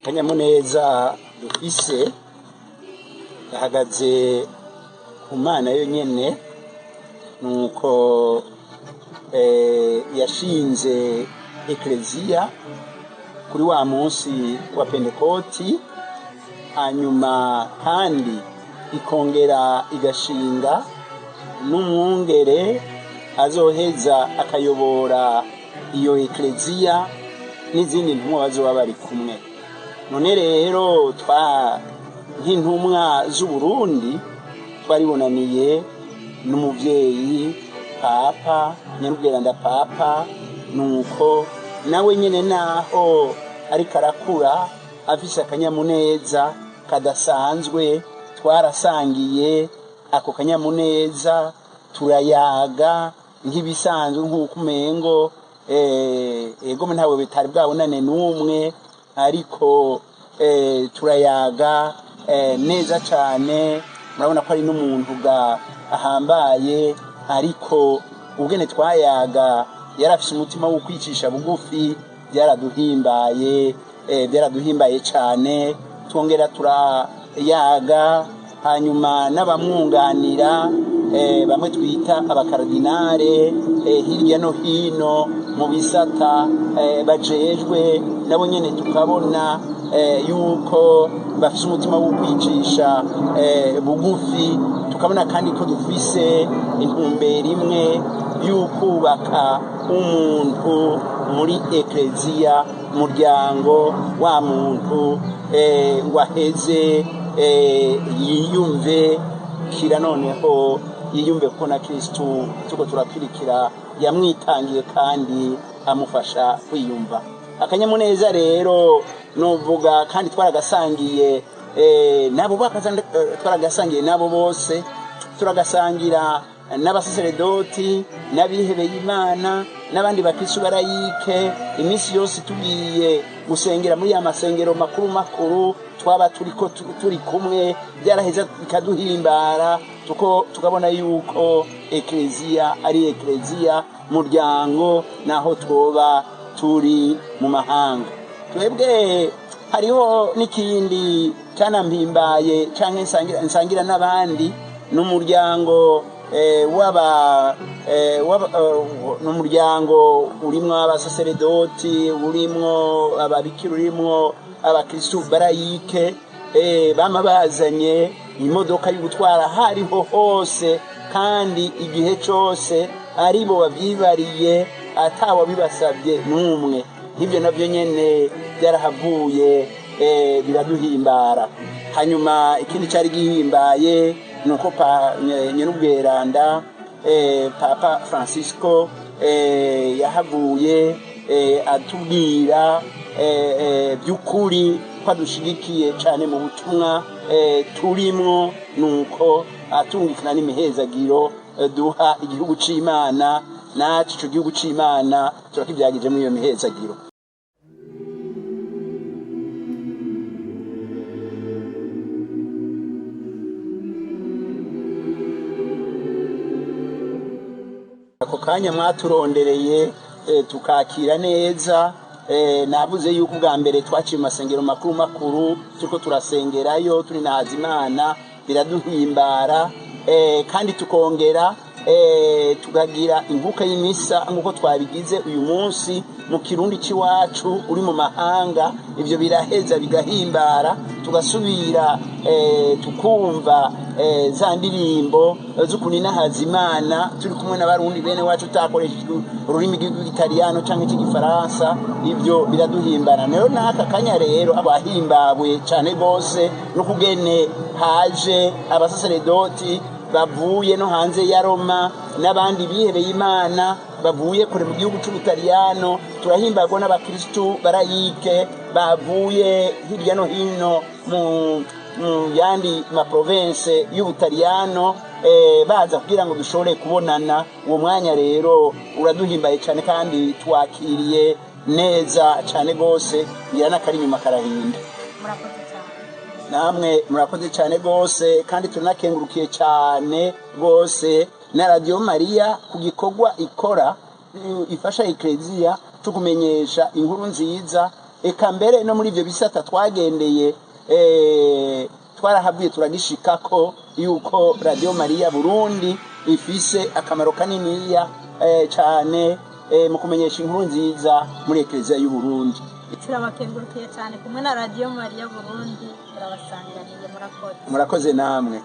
Akanyamuneza dufise gahagaze ku Mana yonyene, nuko yashinze ekleziya kuri wa munsi wa Pentekoti, hanyuma kandi ikongera igashinga n'umwungere azoheza akayobora iyo ekleziya n'izindi ntumwa bazoba bari kumwe. None rero twa nk'intumwa z'Uburundi twaribonaniye n'umuvyeyi Papa Nyarubweranda Papa, nuko nawe nyene naho ariko arakura afise akanyamuneza kadasanzwe, twarasangiye ako kanyamuneza, turayaga nk'ibisanzwe nk'uko umengo ego ntawe bitari bwabonane n'umwe, ariko turayaga neza cane. Murabona ko ari n'umuntu ga ahambaye, ariko ubwene twayaga yarafise umutima wo kwicisha bugufi, byaraduhimbaye, byaraduhimbaye cane. Twongera turayaga hanyuma n'abamwunganira, bamwe twita abakaradinare, hirya no hino mu bisata bajejwe, nabo nyene tukabona yuko bafise umutima wo kwicisha bugufi. Tukabona kandi ko dufise intumbero imwe y'ukubaka umuntu muri ekleziya, muryango wa muntu, ngo aheze yiyumve kira, noneho yiyumve ko na Kristu tuko turakwirikira yamwitangiye kandi amufasha kwiyumva. Akanyamuneza rero novuga kandi twaragasangiye nabo, twaragasangiye nabo bose, turagasangira n'abasaseredoti n'abihebeye Imana n'abandi bakristu barayike. Iminsi yose tugiye gusengera muri ya masengero makuru makuru twaba turiko turi kumwe, byaraheza bikaduhimbara, tuko tukabona yuko ekleziya ari ekleziya muryango naho twoba turi mu mahanga. Twebwe hariho n'ikindi canampimbaye canke nsangira n'abandi, n'umuryango w'aba n'umuryango urimwo abasaseredoti, urimwo ababikira, urimwo abakristu barayike, bama bazanye imodoka yo gutwara hariho hose kandi igihe cose aribo bavyibariye atawabibasabye n'umwe. Nk'ivyo navyo nyene byarahavuye biraduhimbara. Hanyuma ikindi cari gihimbaye nuko pa Nyenubweranda Papa Francisco yahavuye atubwira by'ukuri ko adushigikiye cane mu butumwa turimwo, nuko atungikana n'imihezagiro duha igihugu c'Imana, naco ico gihugu c'Imana turakivyagije muri iyo mihezagiro. Ako kanya mwaturondereye tukakira neza. Navuze yuko ubwa mbere twaciye mu masengero makuru makuru turiko turasengerayo turi na Imana, biraduhimbara, kandi tukongera tukagira inkuka y'imisa nk'uko twabigize uyu munsi mu Kirundi c'iwacu uri mu mahanga. Ivyo biraheza bigahimbara, tugasubira tukumva za ndirimbo z'ukuninahaza Imana turi kumwe n'abarundi bene wacu, utakoresheje ururimi rw'Igitaliyano canke cy'igifaransa. Ivyo biraduhimbara. Rero n'aka kanya rero abahimbawe cane gose n'ukugene haje abasaseredoti bavuye no hanze ya Roma n'abandi bihebeye Imana bavuye kure mu gihugu c'Ubutaliyano. Turahimbagwa n'abakristu barayike bavuye hirya no hino mu yandi maprovince y'Ubutaliyano, baza kugira ngo dushobore kubonana. Uwo mwanya rero uraduhimbaye cane kandi twakiriye neza cane gose, ngira n'akari inyuma karahinda. Murakoze cyane. Namwe murakoze cyane gose, kandi turanakengurukiye cyane gose na Radio Maria ku gikorwa ikora, ifasha ekleziya cyo kumenyesha inkuru nziza. Eka mbere no muri ibyo bisata twagendeye, twarahabwiye turagishikako yuko Radiyo Mariya Burundi ifise akamaro kaniniya cyane mu kumenyesha inkuru nziza muri Ekereziya y'u Burundi. Turabakengurukiye cyane kumwe na Radiyo Mariya Burundi, turabasanganiye. Murakoze. Murakoze namwe.